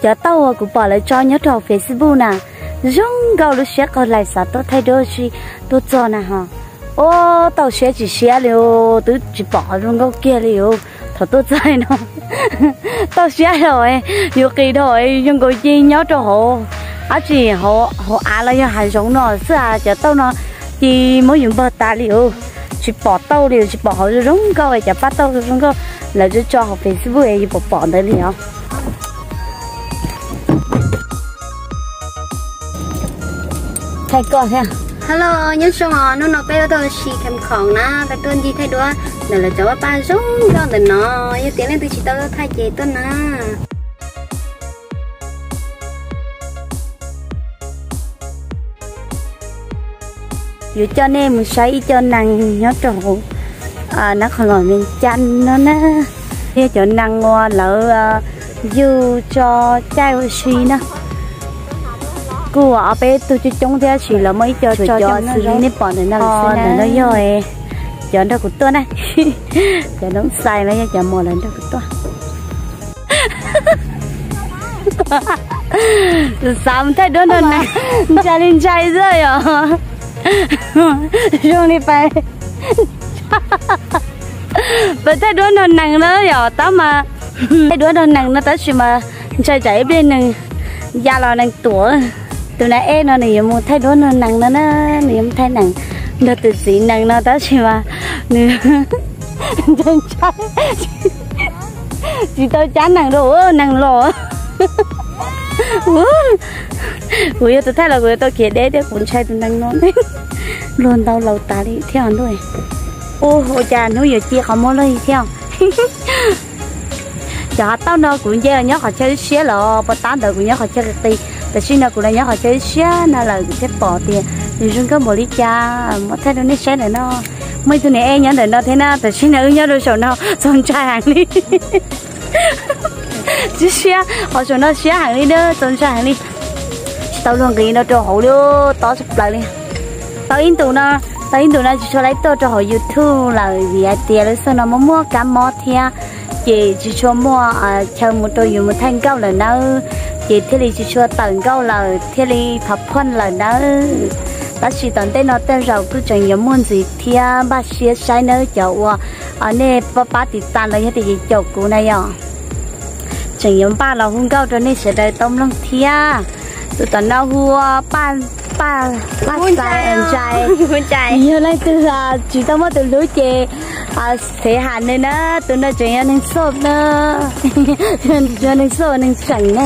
Cov tauj uas kuv pom lawv tso nyob rau hauv Facebook na, zoo nkauj lub siab qaug lais xav tuaj thaij duab ua si tuaj txog na ho. Ua tauj siab tsis siab li, twb tsis pom qhov zoo nkauj kiag li os. Thaum tuaj txog no, tauj siab dhau, yuav qis dhau, zoo nkaus li nyob rau hauv dab tsi, hauv av los yog hav zoov no xwb, cov tauj no ces muab yus npog tas li os. Tsis pom tauj li, tsis pom hauv zoo nkauj, cov pab tauj zoo nkauj lawv tso hauv Facebook yus pom pom ntawd li os. Thaij koj thiab. Hello, nyob zoo os, hnub no peb tuaj ua si tham khoom na, peb tuaj ncig thaij duab ntawm lawv cov vaj paj zoo nkauj ntawm no, yog tias leej twg tsis tau tuaj thaij ces tuaj na. Yuav coj nej mus saib ib co nees nyob rau hauv Nab Qhoos Los Vees Cas no na. Yog cov nees uas lawv yug tso caij ua si na. Kuj ob peb tug coob coob thiab, tab sis lawv muaj ib co tso cov xws li nej pom ntawm no xwb na. Ntawm no yog cov nrog kuv tuaj na. Cov noob xais los yog cov muam lawv nrog kuv tuaj. Xav mus thaij duab nrog nees, ntshai li ntshai xwb yom. Zoo li pais, pais thaij duab nrog nees na yom, tab mas thaij duab nrog nees no tab sis mas ntshai tsam ib pliag nees ya los nees tuam. Tus nas ej no nws yuav mus thaij duab nrog nees no na, nws yuav mus thaij nees nrog tus txiv nees no tab sis mas nws ntshai ntshai, tsis tau cab nees rau nees los. Kuv yog tus thaij los kuv yuav tau khiav deb thiab, kuv ntshai tus nees no. Luag ntau laus tas li thiab ntuj. Ua cas hnub yuav ci qhov muag luaj li thiab. Cov hav tauj no kuv nce los nyob qhov chaw siab los puas tab ntawd kuv nyob qhov chaw qis qis, tam sim no kuv los nyob qhov chaw siab no lawm kuv thiaj pom tias nws zoo nkauj npaum li cas. Muab thaij rau nej saib ntawm no, muaj ib tug niam ej nyob ntawm no thiab na, tam sim no wb nyob rau saum no txaus ntshai heev li. Tsis siab, qhov saum no siab heev li na, txaus ntshai heev li. Tsis tau luag nqis no rau hauv li, tob tshaj plaws li. Tau ib ntus no, tau ib ntus no tsis tshua laib tuaj rau hauv YouTube lawm vim hais tias lub xyoo no muaj muaj kab mob thiab, ces tsis tshua muaj chaw mus rau yus mus thaij nkauj lawm nawb, ces thiaj li tsis tshua tawm nkauj lawm thiaj li thov phooj lawm nawb. Tab sis tom ntej no tej zaum kuj tseem yuav muaj ntxiv thiab, npaj siab saib nawb cov uas nej pab pab tiv tas los yog tias caum kuv na yom. Tseem yuav npaj los hu nkauj rau nej sawv daws tau mloog thiab. Tus tom no hu ua Paj, Paj, Paj Xais Ntshai. Yog leej twg tsis tau muaj tus hlub ces xav ham nws na, tus no tseem yog neeg xauj na, yog neeg xauj neeg tseem ne.